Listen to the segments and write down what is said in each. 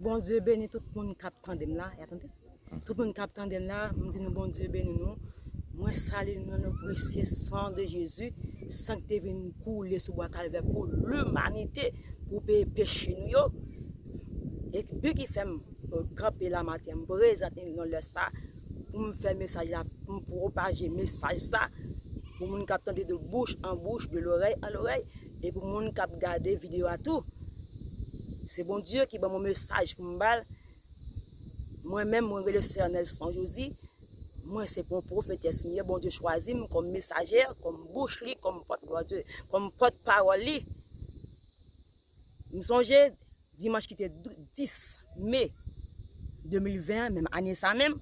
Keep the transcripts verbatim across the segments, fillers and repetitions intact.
Bondye beni tout moun k ap tande m la. Y a tande? Tout moun k ap tande m la, m di nou Bondye beni nou. Mwen salye nou nan le presye san de Jezi, san ki te vin koule sou bwa Kalvè pou limanite, pou peye peche nou yo. E bi ki fè m, euh, kanpe la maten, m prezante nou nan lè sa, pou m fè mesaj la, pou m pwopaje mesaj sa, pou moun k ap tande de bouch an bouch, de lorèy an lorèy, e pou moun k ap gade videyo a tou. Se Bondye ki ban mwen mesaj pou m ba l. Mwen menm, mwen rele Sè Nelson Josie. Mwen se yon pwofetès m ye. Bondye chwazi m kòm mesajè, kòm bouch li, kòm pòt, Bondye, kòm pòt pawòl li. M sonje dimanch ki te dou-, dis me de mil ven an, menm ane sa menm,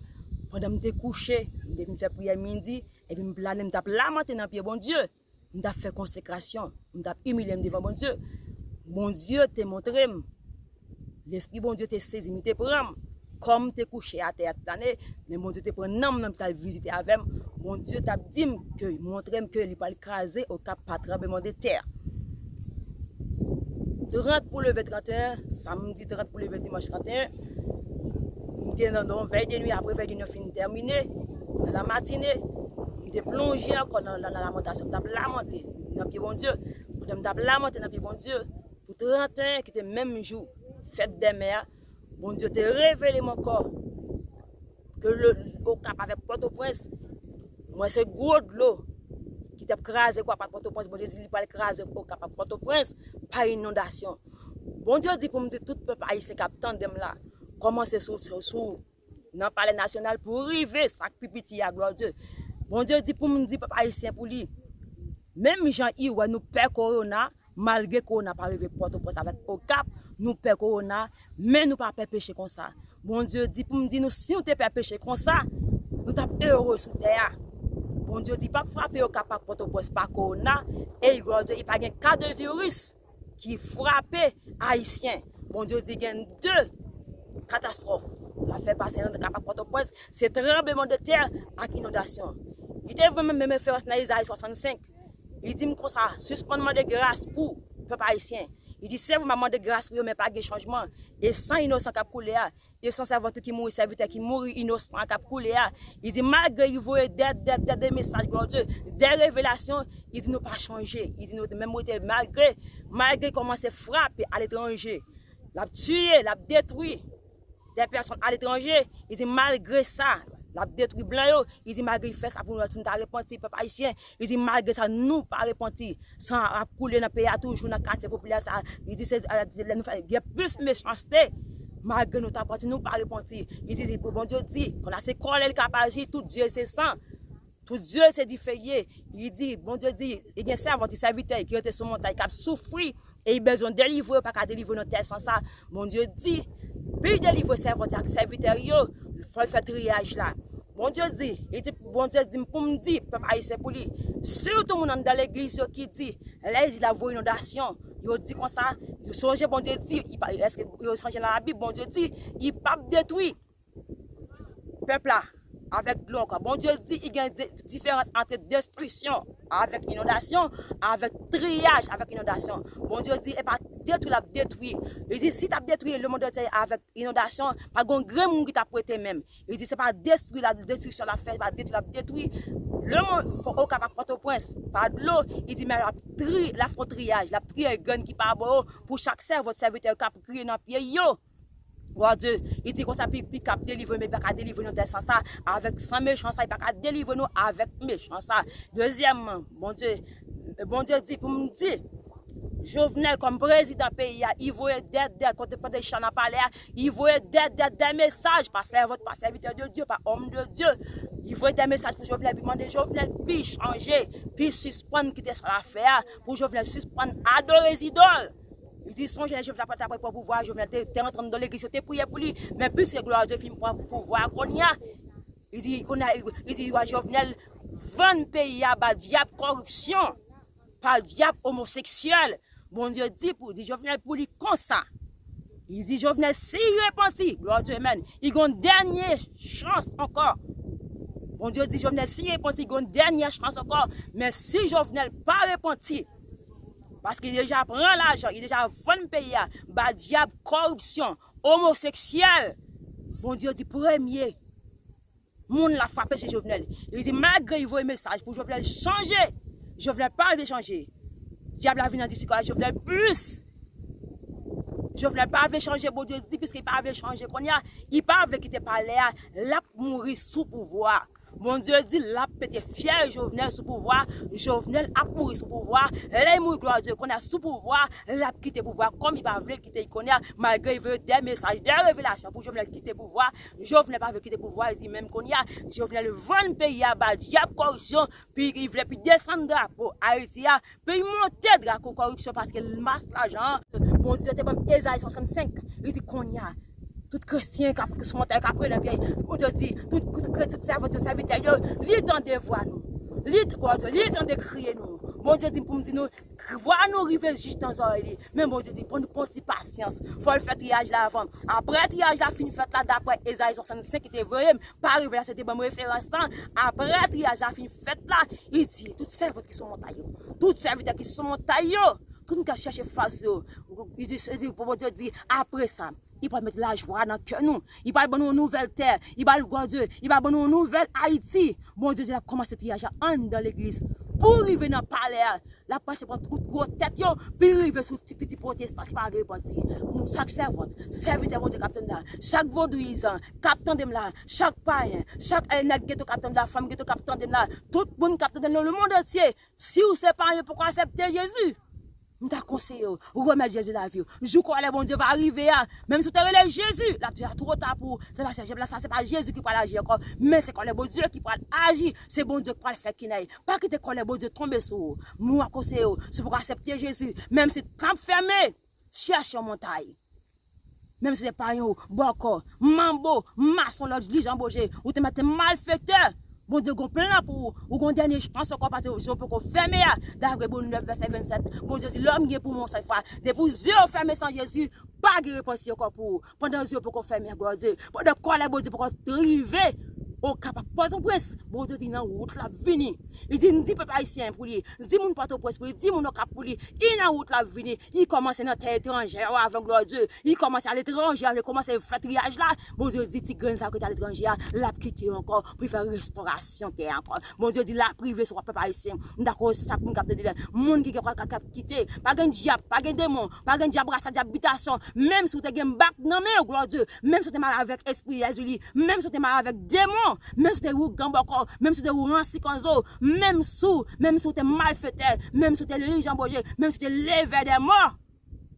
pandan m te kouche, m te fin fè priyè midi, epi m plane, m t ap lamante nan pye Bondye. M t ap fè konsekrasyon, m t ap imilye m devan Bondye. Bondye te montre m, Lespri Bondye te sezi m, li te pran m. Kò m te kouche atè a tout ane, men Bondye te pran nanm nan, li t al vizite avè m. Bondye t ap di m ke, montre m ke li pral kraze Okap pa tranblemanntè. Trant pou leve trant e en, samdi trant pou leve dimanch trant e en, m te nan yon vèy de nwi, apre vèy de nwi an fin tèmine, nan lamatine, m te plonje ankò nan, nan, nan lamantasyon, m t ap lamante nan pye Bondye. Pandan m t ap lamante nan pye Bondye, pou trant e en ki te menm jou fèt dè mè a, Bondye te revele m ankò ke le, Okap avèk Pòtoprens, mwen se gwo dlo ki t ap kraze kwa pa Pòtoprens, Bondye di li pral kraze Okap ak Pòtoprens pa inondasyon. Bondye di pou m di tout pèp ayisyen k ap tande m la, kòmanse sou, sou, sou nan Palè Nasyonal pou rive sa k pi piti a, glwa Dye. Bondye di pou m di pèp ayisyen pou li, menm jan i wè nou pè kowona, malgre kowona pa rive Pòtoprens avèk Okap, nou pè kowona, men nou pa pè peche konsa. Bondye di pou m di nou, si nou te pè peche konsa, nou t ap ere sou tè a. Bondye di p ap frape Okap ak Pòtoprens pa kowona, e glwa Dye, i pa gen ka de viris ki frape Ayisyen. Bondye di gen de katastwòf l ap fè pase nan Okap ak Pòtoprens, se tranblemanntè ak inondasyon. Li te voye menm, menm referans nan Izayi swasannsenk. Li di m konsa, sispann mande gras pou pèp ayisyen. Li di, se vre, m ap mande gras pou yo, men pa gen chanjman. E san inosan k ap koule a, e san sèvant ki mouri, sèvitè ki mouri inosan k ap koule a. Li di, malgre li voye de, de, de, de mesaj, glwa Dye, de revelasyon, li di nou pa chanje. Li di nou menm rete, malgre, malgre li kòmanse frape aletranje, l ap tiye, l ap detwi de pèsonn aletranje. Li di, malgre sa, l ap detwi blan yo. Li di, malgre li fè sa pou nou, si nou ta repanti, pèp ayisyen, li di, malgre sa, nou pa repanti. San ap koule nan peyi a toujou, nan katye popilè sa. Li di, se, eh, lè nou fè, gen plis mechanste. Malgre nou ta repanti, nou pa repanti. Li di, Bondye di, konsa se kòlè l k ap aji, tout dye se san. Tout dye se dife l ye. Li di, Bondye di, li gen sèvant, sèvitè ki rete sou montay, k ap soufri, e li bezwen delivre, yo pa ka delivre nan tè san sa. Bondye di, pou li delivre sèvant ak sèvitè yo, fò l fè triyaj la. Bondye di, li di, Bondye di m pou m di pèp ayisyen pou li, sitou moun anndan legliz yo ki di, lè li di l ap voye inondasyon, yo di konsa, yo sonje Bondye di, li pa, èske yo sonje nan Labib, Bondye di, li p ap detwi pèp la avèk dlo ankò. Bondye di, li gen de, diferans ant destriksyon avèk inondasyon, avèk triyaj avèk inondasyon. Bondye di, e pa detwi l ap detwi. Li di, si t ap detwi lemonn antye avèk inondasyon, pa gon grenn moun ki t ap rete menm. Li di, se pa destri la, destriksyon l ap fè, se pa detwi l ap detwi lemonn, Okap ak Pòtoprens, pa dlo. Li di, men l ap tri, l ap fè yon triyaj, l ap triye grenn ki pa bò yo, pou chak sèvant, sèvitè k ap kriye nan pye yo. Glwa Dye, li di konsa, pi, pi k ap delivre, men li pa ka delivre nou nan tè san sa, avèk san mechan sa, li pa ka delivre nou avèk mechan sa. Dezyèmman, Bondye, Bondye di pou m di, Jovenel kòm prezidan peyi a, li voye dè, dè, kote pandan li chita nan palè a, li voye dè, dè, dè mesaj pa sèvant, pa sèvitè de Dye, pa òm de Dye. Li voye dè mesaj pou Jovenel, pou mande Jovenel pi chanje, pi sispann kite sa l ap fè a, pou Jovenel sispann adore zidòl. Li di, sonje lè Jovenel t ap, t ap pran pouvwa, Jovenel te, te rantre anndan legliz, yo te priye pou li. Men piske glwa Dye fin pran pouvwa a kounye a, li di, kounye a, li di, wa Jovenel vann peyi a ba dyab kòripsyon, pa dyab omoseksyèl. Bondye di pou, di Jovenel pou li konsa. Li di Jovenel, si li repanti, glwa Dye, amen, li gen yon dènye chans ankò. Bondye di Jovenel, si li repanti, li gen yon dènye chans ankò. Men si Jovenel pa repanti, paske li deja pran lajan, li deja vann peyi a ba dyab kòripsyon, omoseksyèl. Bondye di premye moun l ap frape se Jovenel. Li di malgre li voye mesaj pou Jovenel chanje, Jovenel pa vle chanje. Dyab la vin an disikò ak Jovenel plis. Jovenel pa vle chanje, Bondye di piske li pa vle chanje kounye a, li pa vle kite palè a, l ap mouri sou pouvwa. Bondye di l ap pete fyèl Jovenel sou pouvwa, Jovenel ap mouri sou pouvwa, lè l mouri glwa Dye kounye a sou pouvwa, l ap kite pouvwa kòm li pa vle kite l kounye a, malgre li voye de mesaj, de revelasyon pou Jovenel kite pouvwa, Jovenel pa vle kite pouvwa, li di menm kounye a, Jovenel vann peyi a ba dyab kòripsyon, pi li vle pi desann drapo Ayiti a, pi li monte drapo kòripsyon paske l mas lajan an. Bondye te ban m Ezayi swasannsenk, li di kounye a, tout kretyen k ap sou montay k ap rele nan pyè, Bondye di, tout, tout kretyen, tout sèvant yo, sèvitè yo, li tande vwa nou. Li, Bondye, li tande kriye nou. Bondye di pou m di nou, vwa nou rive jis nan zòrèy li. Men Bondye di, pou nou pran ti pasyans. Fò l fè triyaj la avan. Apre triyaj la fin fèt la, daprè Ezayi swasannsenk ki te voye m, pa revelasyon te ban m referans lan. Apre triyaj la fin fèt la, li di, tout sèvant ki sou montay yo, tout sèvitè ki sou montay yo, tout moun k ap chèche fas yo, li di, li di, Bondye di, apre sa, li pral met lajwa nan kè nou. Li pral ban nou yon nouvèl tè. Li pral, Bondye, li pral ban nou yon nouvèl Ayiti. Bondye di l ap kòmanse triyaj la anndan legliz. Pou rive nan palè a, l ap pase pran tout gwo tèt yo, pi rive sou ti piti pwotestan ki pa vle repanti. Moun, chak sèvant, sèvitè Bondye k ap tande m la, chak vodouyizan k ap tande m la, chak payen, chak, eh, nèg geto k ap tande m la, fanm geto k ap tande m la, tout moun k ap tande m nan lemonn antye, si w se payen poko aksepte Jezi, m ta konseye w remèt Jezi lavi w. Jou kòlè Bondye va rive a, menm si w te rele Jezi, l ap deja twò ta pou ou. Se pa, se pa, sa se pa Jezi ki pral aji ankò, men se kòlè Bondye ki pral aji. Se Bondye ki pral fè kinèy. Pa kite kòlè Bondye tonbe sou ou. Mwen ap konseye w, si w poko aksepte Jezi, menm si tan ap fèmen, chèche yon montay. Menm si se payen w, bòkò, manbo, mason, lòt, lijanboje, ou te mèt malfektè. Bondye gon plan pou ou, ou gon dènye chans ankò, paske je w poko fèmen a, daprè Bon Nèf vèsè vennsèt, Bondye di lòm gen pou mò yon sèl fwa. Depi w zye w fèmen san Jezi, pa gen repanti ankò pou ou. Pandan zye w poko fèmen, Bondye, pandan kòlè Bondye poko rive, Okap ak Pòtoprens, Bondye di nan wout l ap vini. Li di, m di pèp ayisyen pou li, di moun Pòtoprens pou li, di moun Okap pou li, li nan wout l ap vini. Li kòmanse nan tè etranje yo avan, glwa Dye. Li kòmanse aletranje, li kòmanse fè triyaj la. Bondye di ti grenn sa yo ki te aletranje a, l ap kite yo ankò pou l fè restorasyon tè a ankò. Bondye di l ap rive sou pèp ayisyen. M dakò, se sa moun k ap tande la. Moun ki gen kòlè k ap kite. Pa gen dyab, pa gen demon, pa gen dyab rasa, dyab bitasyon. Menm si w te gen bak nan men w, glwa Dye. Menm si w te mare avèk espri Jezili, menm si w te mare avèk demon, menm si w te ougan bòkò, menm si w te ransi kanzo, menm si w, menm si w te malfektè, menm si w te lijanboje, menm si w te levè dè mò,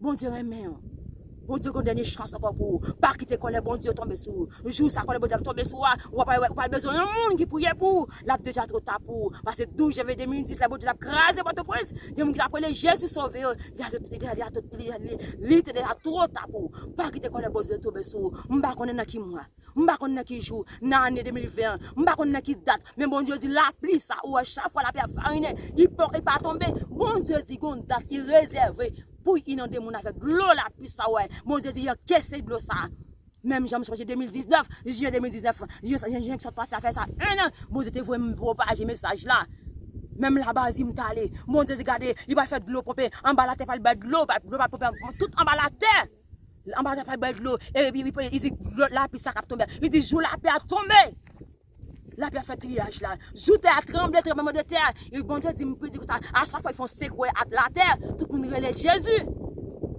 Bondye renmen w. Bondye gon dènye chans ankò pou ou. Pa kite kòlè Bondye tonbe sou ou. Jou sa kòlè Bondye ap tonbe sou ou a, ou pral, ou pral bezwen yon moun ki priye pou ou. L ap deja twò ta pou ou. Pase douz janvye de mil dis, lè Bondye t ap kraze Pòtoprens, gen moun ki t ap rele Jezi sove yo. Li, li, li, li, li, li te deja twò ta pou ou. Pa kite kòlè Bondye tonbe sou ou. M pa konnen nan ki mwa. M pa konn nan ki jou, nan ane de mil ven an, m pa konn nan ki dat, men Bondye di lapli sa ou wè chak fwa lapli ap farinen, li pa, li pa tonbe. Bondye di gon dat ki rezève pou inonde moun avèk dlo lapli sa ou wè. Bondye di ankese dlo sa. Menm jan m sonje de mil diznèf, jen de mil diznèf, jen, jen, jen k sot pase a fè sa en an, Bondye te voye m pwopaje mesaj la. Menm Labazi m t ale, Bondye di gade, li pral fè dlo ponpe anba latè, pral bay dlo, dlo pral ponpe tout anba latè. Anba latè pral bay dlo. Epi li, li di lapli sa k ap tonbe. Li di jou lapli a tonbe. Lapli a fè triyaj la. Jou tè a tranble, tranbleman de tè. E Bondye di m pou di konsa, a chak fwa li fè yon sekwe ak latè, tout moun rele Jezi.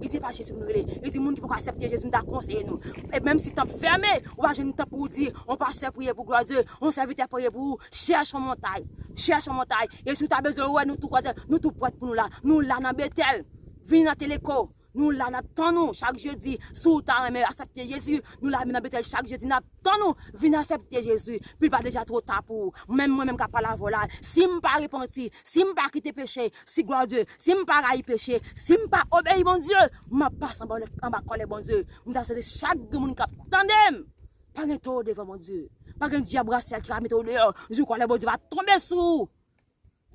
Li di pa Jezi pou nou rele. Li di moun ki poko aksepte Jezi, m ta konseye nou. E menm si tanp fèmen, ou pa jwenn tanp pou ou di, yon pastè priye pou glwa Dye, yon sèvitè priye pou ou, chèche yon montay. Chèche yon montay. E si w ta bezwen wè nou tou kote, nou tou prèt pou nou la. Nou la nan Betèl. Vini nan Teleko. Nou la, n ap tann ou chak jedi. Si w ta renmen aksepte Jezi, nou la nan Betèl chak jedi, n ap tann ou. Vin aksepte Jezi, pi l pa deja twò ta pou ou. Menm mwen menm k ap pale avè w la, si m pa repanti, si m pa kite peche, si glwa Dye, si m pa rayi peche, si m pa obeyi Bondye, m ap pase anba, anba kòlè Bondye. M ta swete chak grenn moun k ap tande m, pa gen towo devan Bondye. Pa gen dyab rasyal ki ka mete w deyò. Jou kòlè Bondye va tonbe sou ou.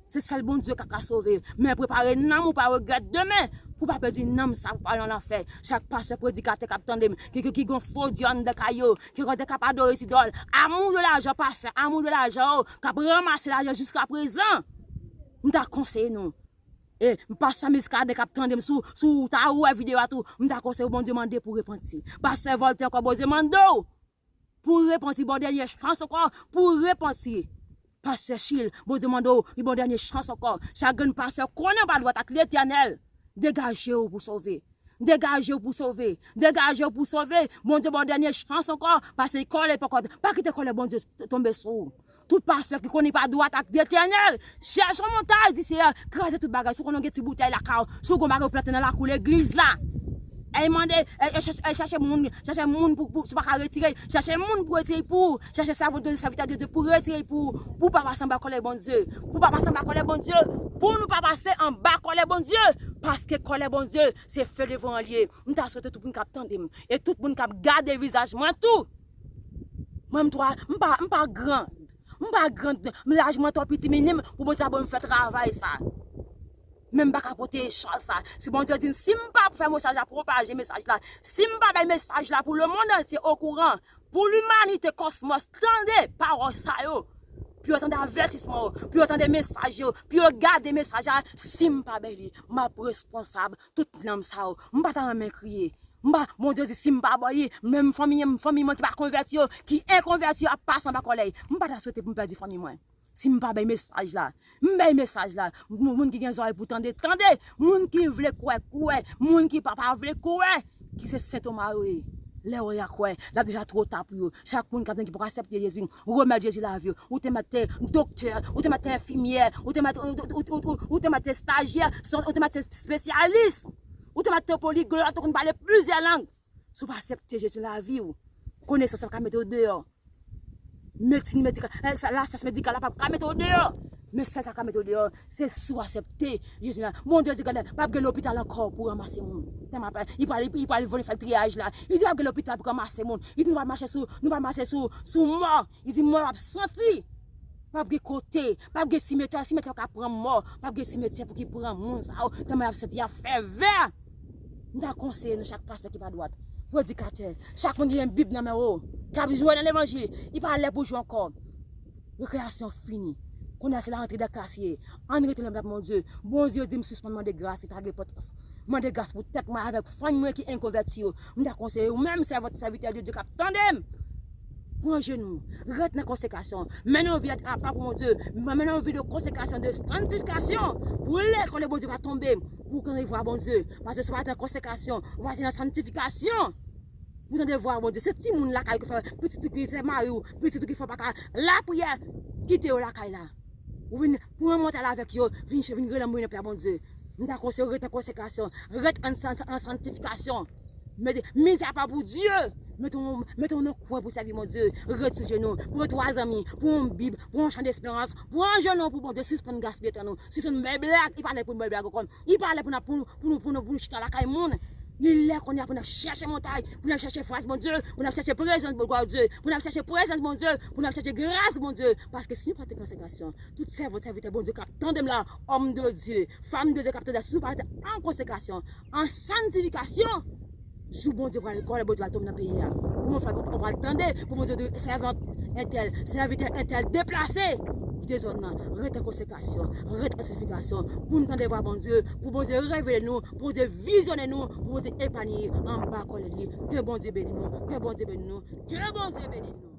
Se sèl Bondye k ap ka sove. Men prepare nanm ou pa regrèt demen. Pou pa pèdi nanm sa pou pa al nan lanfè. Chak pastè predikatè k ap tande m, ki, ki, ki gon fo dye anndan kay yo, ki konnen k ap adore zidòl. Amour de lajan, pastè, amour de lajan yo, k ap ranmase lajan jiska prezan. M ta konseye nou. E pastè Muscadin k ap tande m, si w ta wè videyo a tou, m ta konseye w, Bondye mande pou w repanti. Pastè Voltaire ankò, Bondye mande w pou w repanti, ba w dènye chans ankò pou w repanti. Pastè Chil, Bondye mande w, li ba w dènye chans ankò. Chak grenn pastè konnen w pa dwat ak Letènèl. Degaje w pou w sove. Degaje w pou w sove. Degaje w pou w sove. Bondye ba w dènye chans ankò, paske kòlè poko, pa kite kòlè Bondye t-, tonbe sou ou. Tout pastè ki konnen li pa dwat ak Letènèl, chèche yon montay, di, Seyè, kraze tout bagay. Si w konnen w gen ti boutèy lakay ou, si w gen yon bagay ou plante nan lakou legliz la, e mande, e, e chèche, e chèche moun, chèche moun pou, pou, si w pa ka retire, chèche moun pou retire pou ou, chèche sèvant, sèvitè de Dye pou retire pou ou, pou w pa pase anba kòlè Bondye, pou w pa pase anba kòlè Bondye, pou nou pa pase anba kòlè Bondye, paske kòlè Bondye, se fe devan an l ye. M ta swete tout moun k ap tande m, e tout moun k ap gade vizaj mwen tou. Mwen, m twa, m pa, m pa gran. M pa gran, laj mwen twò piti, minim, pou Bondye ta ban m fè travay sa. Men m pa ka pote chaj sa. Si Bondye di m, si m pa fè mesaj la pwopaje mesaj la, si m pa bay mesaj la pou lemonn antye okouran, pou limanite, kòsmòs, tande pawòl sa yo, pou yo tande avètisman yo, pou yo tande mesaj yo, pou yo gade mesaj la, si m pa bay li, m ap responsab tout nanm sa yo. M pa ta renmen kriye. M pa, Bondye di, si m pa ba li, menm fanmi, fanmi mwen ki pa konvèti yo, ki enkonvèti yo ap pase anba kòlèy. M pa ta swete pou m pèdi fanmi mwen. Si m pa bay mesaj la, m bay mesaj la. Moun, moun ki gen zòrèy pou tande, tande. Moun ki vle kwè, kwè. Moun ki pa, pa vle kwè, ki se sentoma yo ye. Lè yo ya kwè, l ap deja twò ta pou yo. Chak moun k ap tande ki poko aksepte Jezi, remèt Jezi lavi w. Ou te mèt te doktè, ou te mèt te enfimyè, ou te mèt, ou, ou te mèt te stajyè, ou te mèt te espesyalis. Ou te mèt te poliglòt, ou konn pale plizyè lang. Si w pa aksepte Jezi nan lavi w, konesans la ka mete w deyò. Medsin medikal, eh, sa, lasyans medikal la p ap ka mete w deyò. Men sèl sa ka mete w deyò, se si w aksepte Jezi nan. Bondye di, gade, p ap gen lopital ankò pou ranmase moun. Tèlman apre, li pral, li pral vole fè triyaj la. Li di, p ap gen lopital pou ranmase moun. Li di, nou pral mache sou, nou pral mache sou, sou mò. Li di, mò ap santi. P ap gen kote, p ap gen simetyè, simetyè ka pran mò, p ap gen simetyè pou ki pran moun sa yo, tèlman y ap santi y ap fè vè. M ta konseye nou chak pastè ki pa dwat, predikatè, chak moun ki gen Bib nan men yo, k ap jwe nan levanjil, li pa lè pou jwe ankò. Rekreyasyon fini. Kounye a se la rantre de klas ye. Ann rete nan Bondye. Bondye di m sispann mande gras, li pa gen enpòtans. Mande gras pou tèt mwen avèk fanmi mwen ki enkonvèti yo. M ta konseye ou menm sèvant, sèvitè de Dye k ap tande m. Pran jenou, ret nan konsekrasyon. Mennen yon vi apa pou Bondye. Mennen yon vi de konsekrasyon, de santifikasyon. Pou lè kòlè Bondye pa tonbe, pou w gen vwa Bondye. Paske si w pa te nan konsekrasyon, w pa te nan santifikasyon. Pou tande vwa Bondye. Se timoun lakay ki fè pitit ou ki se mari w, pitit ou ki fè w pa ka lapriyè, kite yo lakay la. Ou vin pran montay la avèk yo, vin, vin rele moun nan pè Bondye. M ta konseye w ret an konsekrasyon, ret an, an, an santifikasyon. Mete, mizè pa pou Dye. Mete w, mete w nan kwen pou sèvi Bondye. Ret sou jenou. Pran twa zanmi, pran yon Bib, pran yon chan desperans, pran jenou pou Bondye, sispann gaspiye tan nou. Sispann bay blag, li pa lè pou n bay blag ankò. Li pa lè pou n ap, pou, pou nou, pou nou, pou nou chita lakay moun. Li lè kounye a pou n ap chèche montay, pou n ap chèche fas Bondye, pou n ap chèche prezans Bondye, pou n ap chèche prezans Bondye, pou n ap chèche gras Bondye. Paske si nou pa te konsekrasyon, tout sèvant, sèvitè Bondye k ap tande m la, òm de Dye, fanm de Dye k ap tande, si nou pa te an konsekrasyon, an santifikasyon, jou Bondye pral, kòlè Bondye pral tonbe nan peyi a. Pou mwen fè, ou pral tande, pou Bondye di, sèvant entèl, sèvitè entèl deplase, kite zòn nan, ret an konsekrasyon, ret an santifikasyon, pou n tande vwa Bondye, pou Bondye revele nou, pou Bondye vizyonnen nou, pou Bondye epanye anba kòlè li. Ke Bondye beni nou, ke Bondye beni nou, ke Bondye beni nou.